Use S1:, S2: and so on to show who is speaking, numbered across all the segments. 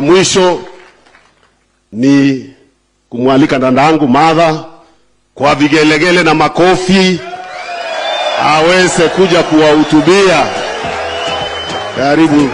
S1: Mwisho ni kumwalika dandangu Martha kwa vigelegele na makofi aweze kuja kuwahutubia. Karibu.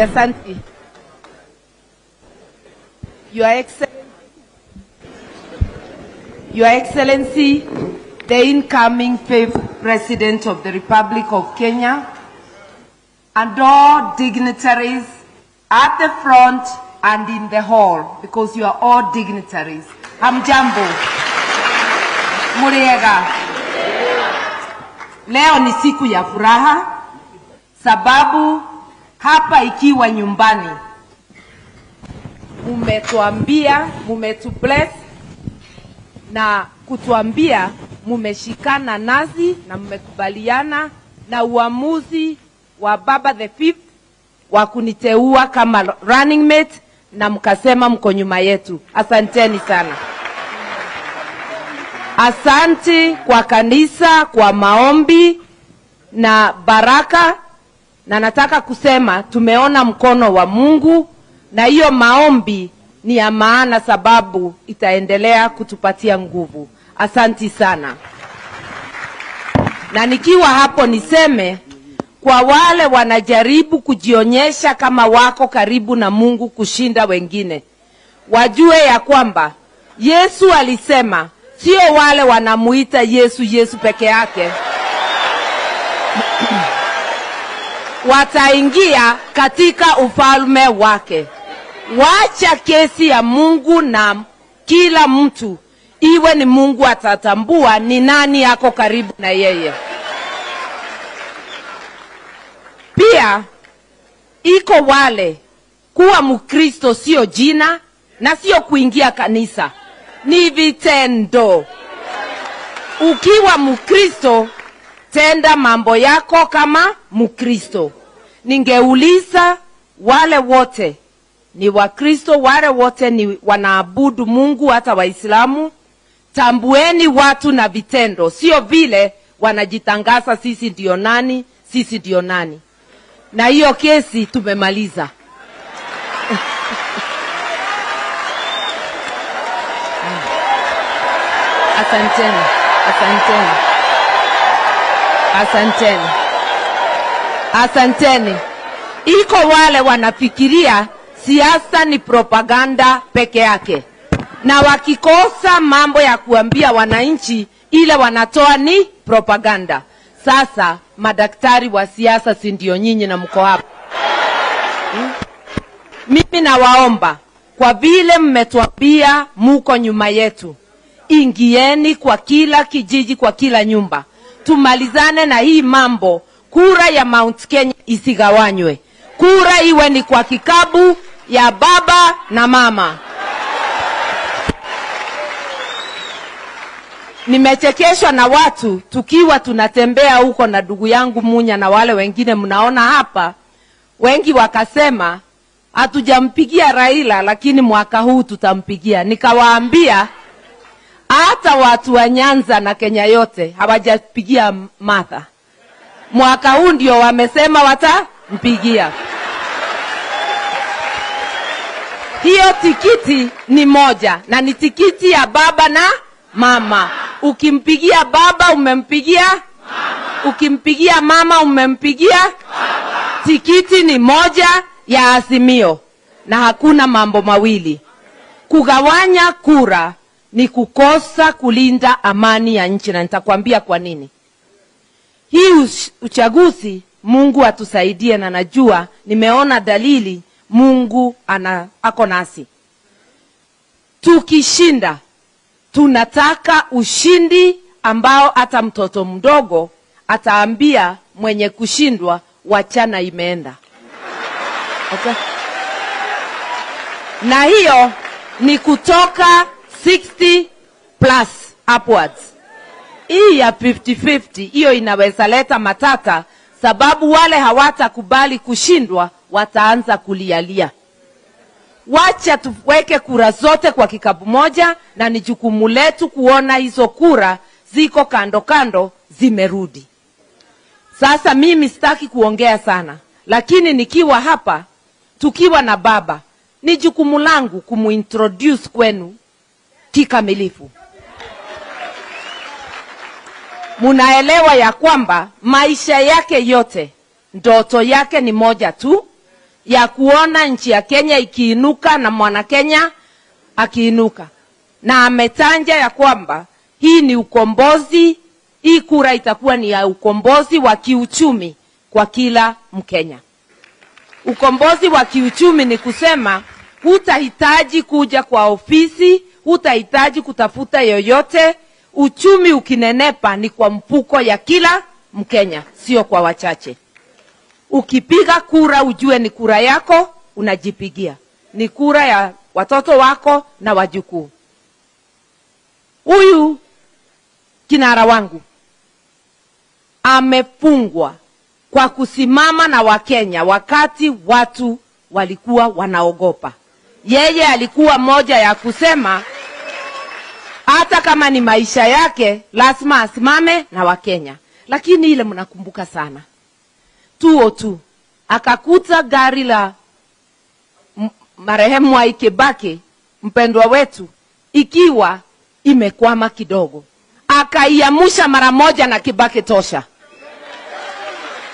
S2: Asante. Your Excellency, the incoming fifth President of the Republic of Kenya, and all dignitaries at the front and in the hall, because you are all dignitaries. Hamjambo. Muriega. Leo ni siku ya furaha, sababu hapa ikiwa nyumbani mumetuambia, mumetubless na kutuambia mumeshikana nazi na mmekubaliana na uamuzi wa Baba the Fifth wa kuniteua kama running mate, na mkasema mko nyuma yetu. Asanteni sana. Asante kwa kanisa, kwa maombi na baraka. Na nataka kusema tumeona mkono wa Mungu, na hiyo maombi ni ya maana sababu itaendelea kutupatia nguvu. Asanti sana. Na nikiwa hapo niseme kwa wale wanajaribu kujionyesha kama wako karibu na Mungu kushinda wengine, wajue ya kwamba Yesu alisema sio wale wanamuita Yesu Yesu peke yake wataingia katika ufalme wake. Wacha kesi ya Mungu na kila mtu iwe ni Mungu atatambua ni nani yako karibu na yeye. Pia iko wale kuwa Mkristo sio jina na sio kuingia kanisa, ni vitendo. Ukiwa Mkristo tenda mambo yako kama Mkristo. Ningeuliza wale wote ni Wakristo, wale wote ni wanaabudu Mungu, hata Waislamu, tambueni watu na vitendo, sio vile wanajitangaza sisi ndio nani, sisi ndio nani. Na hiyo kesi tumemaliza. Asanteni, asanteni. Asanteni. Asanteni. Iko wale wanafikiria siasa ni propaganda peke yake, na wakikosa mambo ya kuambia wananchi ile wanatoa ni propaganda. Sasa madaktari wa siasa si ndio nyinyi na mko hapa? Mimi nawaomba, kwa vile mmetuambia muko nyuma yetu, ingieni kwa kila kijiji, kwa kila nyumba, tumalizane na hii mambo. Kura ya Mount Kenya isigawanywe. Kura iwe ni kwa kikabu ya baba na mama. Nimechekeshwa na watu tukiwa tunatembea huko na ndugu yangu Munya na wale wengine mnaona hapa, wengi wakasema hatujampigia Raila lakini mwaka huu tutampigia. Nikawaambia hata watu wa Nyanza na Kenya yote hawajapigia Martha. Mwaka huu ndio wamesema watampigia. Hiyo tikiti ni moja, na ni tikiti ya baba na mama. Ukimpigia baba umempigia mama. Ukimpigia mama umempigia baba. Tikiti ni moja ya Azimio, na hakuna mambo mawili. Kugawanya kura ni kukosa kulinda amani ya nchi, na nitakwambia kwa nini. Hii uchaguzi Mungu atusaidie, na najua nimeona dalili Mungu ako nasi. Tukishinda, tunataka ushindi ambao hata mtoto mdogo ataambia mwenye kushindwa wachana imeenda. Okay? Na hiyo Ni kutoka 60 plus upwards. Hii ya 50-50 hiyo inaweza leta matata, sababu wale hawatakubali kushindwa wataanza kulialia. Wacha tuweke kura zote kwa kikapu moja, na ni jukumu letu kuona hizo kura ziko kando kando zimerudi. Sasa mimi sitaki kuongea sana, lakini nikiwa hapa tukiwa na baba, ni jukumu langu kumuintroduce kwenu kikamilifu. Munaelewa ya kwamba maisha yake yote, ndoto yake ni moja tu, ya kuona nchi ya Kenya ikiinuka na mwana Kenya akiinuka. Na ametanja ya kwamba hii ni ukombozi, hii kura itakuwa ni ya ukombozi wa kiuchumi kwa kila Mkenya. Ukombozi wa kiuchumi ni kusema hutahitaji kuja kwa ofisi, hutahitaji kutafuta yoyote. Uchumi ukinenepa ni kwa mfuko ya kila Mkenya, sio kwa wachache. Ukipiga kura ujue ni kura yako unajipigia, ni kura ya watoto wako na wajukuu. Huyu kinara wangu amefungwa kwa kusimama na Wakenya wakati watu walikuwa wanaogopa. Yeye alikuwa moja ya kusema hata kama ni maisha yake lazima asimame na Wakenya. Lakini ile mnakumbuka sana, 202 akakuta gari la marehemu Mwai Kibaki mpendwa wetu ikiwa imekwama kidogo, akaiamusha mara moja na Kibaki tosha.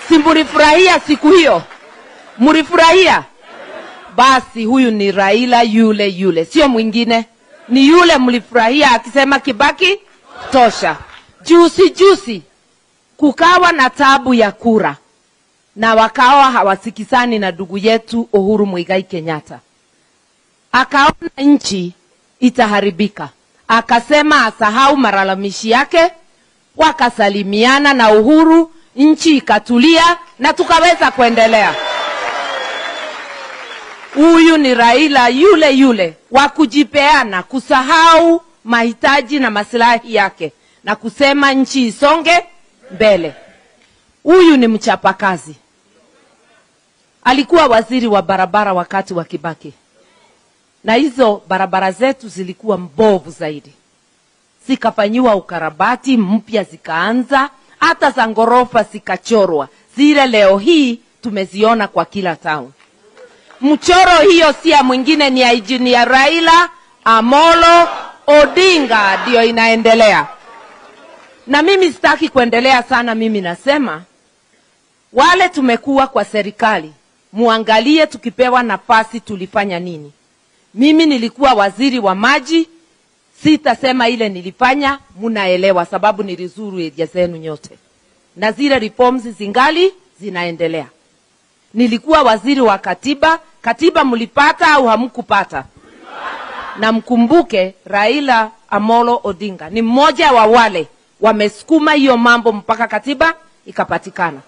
S2: Si mlifurahia siku hiyo? Mlifurahia? Basi huyu ni Raila yule yule, sio mwingine, ni yule mlifurahia akisema Kibaki tosha. Juzi juzi kukawa na tabu ya kura, na wakawa hawasikizani na ndugu yetu Uhuru Muigai Kenyatta. Akaona nchi itaharibika, akasema asahau malalamishi yake. Wakasalimiana na Uhuru, nchi ikatulia na tukaweza kuendelea. Huyu ni Raila yule yule wa kujipeana, kusahau mahitaji na maslahi yake na kusema nchi isonge mbele. Huyu ni mchapakazi. Alikuwa waziri wa barabara wakati wa Kibaki, na hizo barabara zetu zilikuwa mbovu zaidi, zikafanyiwa ukarabati mpya, zikaanza hata za ngorofa zikachorwa, zile leo hii tumeziona kwa kila town. Mchoro hiyo si ya mwingine, ni ya Engineer Raila Amolo Odinga, ndio inaendelea. Na mimi sitaki kuendelea sana. Mimi nasema wale tumekuwa kwa serikali, muangalie tukipewa nafasi tulifanya nini. Mimi nilikuwa waziri wa maji, sitasema ile nilifanya, munaelewa sababu nilizuru area zenu nyote, na zile reforms zingali zinaendelea. Nilikuwa waziri wa katiba, katiba mlipata au hamkupata? Na mkumbuke Raila Amolo Odinga ni mmoja wa wale wamesukuma hiyo mambo mpaka katiba ikapatikana,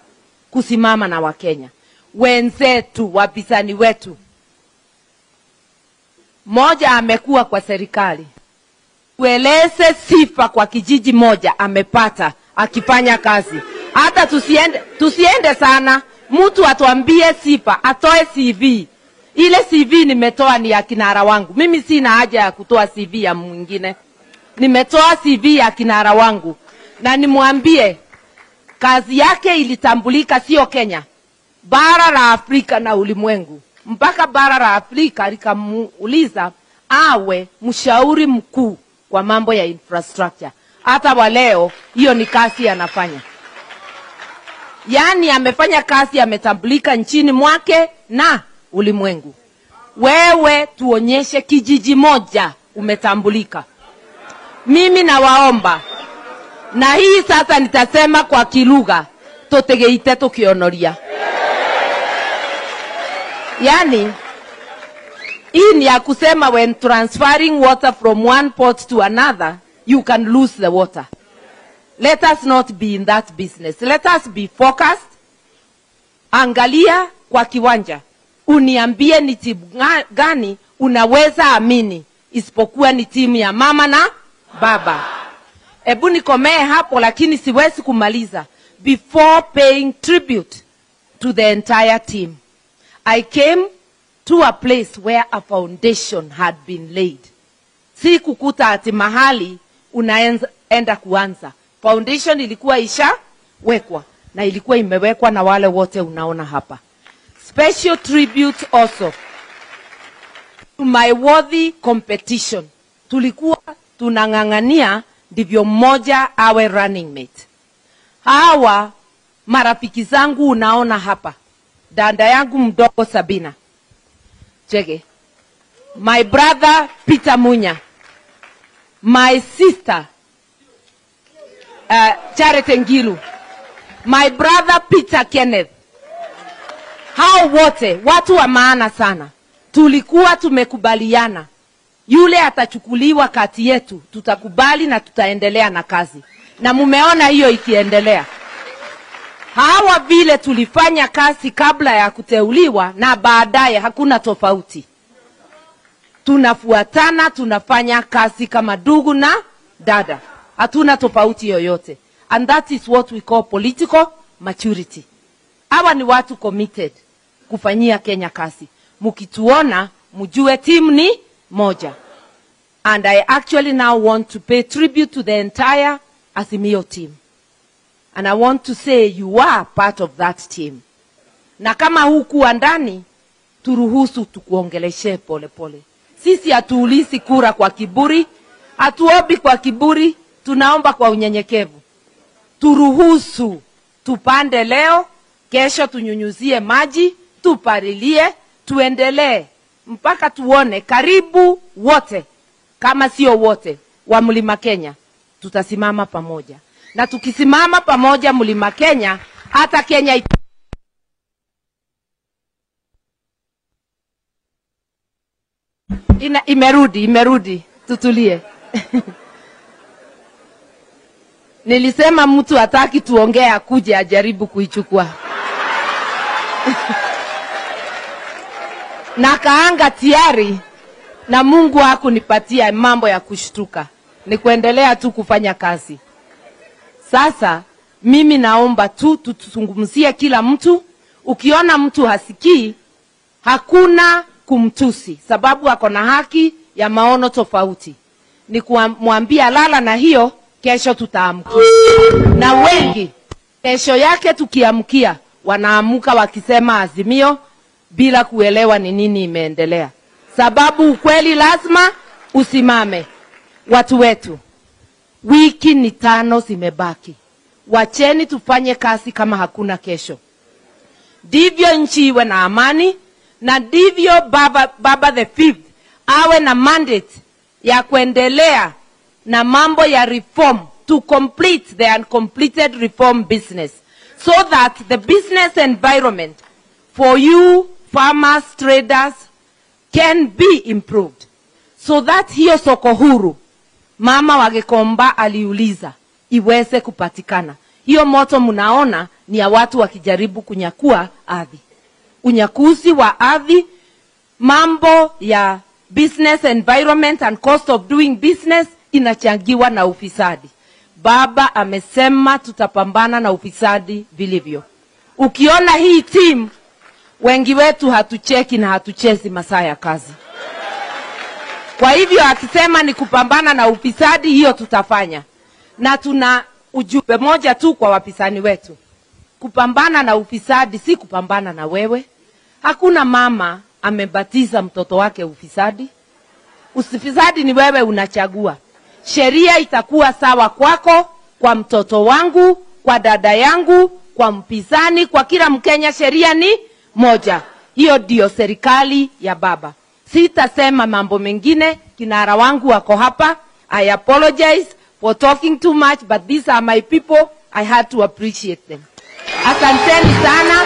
S2: kusimama na Wakenya wenzetu, wapinzani wetu. Mmoja amekuwa kwa serikali, tueleze sifa kwa kijiji moja amepata akifanya kazi. Hata tusiende sana, mtu atuambie sifa, atoe CV. Ile CV nimetoa ni ya kinara wangu. Mimi sina haja ya kutoa CV ya mwingine. Nimetoa CV ya kinara wangu. Na nimwambie kazi yake ilitambulika sio Kenya, bara la Afrika na ulimwengu. Mpaka bara la Afrika likamuuliza awe mshauri mkuu kwa mambo ya infrastructure. Hata wa leo hiyo ni kazi anafanya. Yaani amefanya kazi, ametambulika nchini mwake na ulimwengu. Wewe tuonyeshe kijiji moja umetambulika. Mimi nawaomba, na hii sasa nitasema kwa kilugha, totegeite tukionoria. Yaani hii ni ya kusema when transferring water from one pot to another, you can lose the water. Let us not be in that business. Let us be focused. Angalia kwa kiwanja, uniambie ni timu gani unaweza amini isipokuwa ni timu ya mama na baba. Ebu nikomee hapo, lakini siwezi kumaliza before paying tribute to the entire team. I came to a place where a foundation had been laid. Si kukuta ati mahali unaenda kuanza. Foundation ilikuwa ishawekwa, na ilikuwa imewekwa na wale wote unaona hapa. Special tribute also to my worthy competition. Tulikuwa tunang'ang'ania ndivyo mmoja awe running mate. Hawa marafiki zangu unaona hapa. Dada yangu mdogo Sabina Chege, my brother Peter Munya, my sister Charity Ngilu, my brother Peter Kenneth. Hao wote watu wa maana sana. Tulikuwa tumekubaliana yule atachukuliwa kati yetu, tutakubali na tutaendelea na kazi. Na mumeona hiyo ikiendelea. Hawa vile tulifanya kazi kabla ya kuteuliwa na baadaye hakuna tofauti. Tunafuatana, tunafanya kazi kama ndugu na dada. Hatuna tofauti yoyote. And that is what we call political maturity. Hawa ni watu committed kufanyia Kenya kazi. Mukituona, mjue timu ni moja. And I actually now want to pay tribute to the entire Azimio team. And I want to say you are part of that team. Na kama hukuwa ndani, turuhusu tukuongeleshe pole pole. Sisi hatuulisi kura kwa kiburi, hatuombi kwa kiburi, tunaomba kwa unyenyekevu. Turuhusu tupande leo, kesho tunyunyuzie maji, tupalilie, tuendelee mpaka tuone karibu wote, kama sio wote wa Mlima Kenya, tutasimama pamoja. Na tukisimama pamoja Mlima Kenya, hata Kenya imerudi, tutulie. Nilisema mtu hataki tuongee akuje ajaribu kuichukua. Na kaanga tayari, na Mungu hakunipatia mambo ya kushtuka. Ni kuendelea tu kufanya kazi. Sasa mimi naomba tu tutuzungumzie kila mtu. Ukiona mtu hasikii, hakuna kumtusi, sababu ako na haki ya maono tofauti. Ni kumwambia lala na hiyo, kesho tutaamkia. Na wengi kesho yake tukiamkia wanaamuka wakisema Azimio bila kuelewa ni nini imeendelea. Sababu ukweli lazima usimame. Watu wetu, wiki ni 5 zimebaki. Wacheni tufanye kazi kama hakuna kesho. Ndivyo nchi iwe na amani, na ndivyo baba the fifth awe na mandate ya kuendelea na mambo ya reform, to complete the uncompleted reform business, so that the business environment for you farmers, traders can be improved. So that hiyo soko huru mama wa Gikomba aliuliza iweze kupatikana. Hiyo moto mnaona ni ya watu wakijaribu kunyakua ardhi. Unyakuzi wa ardhi, mambo ya business environment and cost of doing business inachangiwa na ufisadi. Baba amesema tutapambana na ufisadi vilivyo. Ukiona hii team, wengi wetu hatucheki na hatuchezi masaa ya kazi. Kwa hivyo akisema ni kupambana na ufisadi, hiyo tutafanya. Na tuna ujumbe moja tu kwa wapisani wetu. Kupambana na ufisadi si kupambana na wewe. Hakuna mama amebatiza mtoto wake ufisadi. Ufisadi ni wewe unachagua. Sheria itakuwa sawa kwako, kwa mtoto wangu, kwa dada yangu, kwa mpizani, kwa kila Mkenya sheria ni moja. Hiyo ndio serikali ya baba. Sitasema mambo mengine, kinara wangu wako hapa. I apologize for talking too much, but these are my people. I had to appreciate them. Asanteni sana.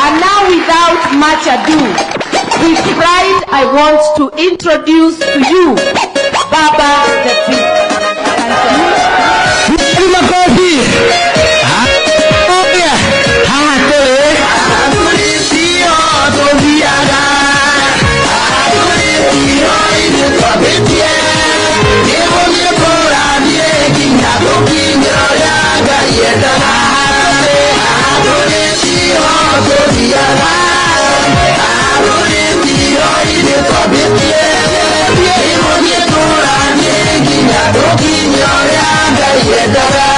S2: And now, without much ado, with pride I want to introduce to you Baba the Fifth.
S3: Kataa.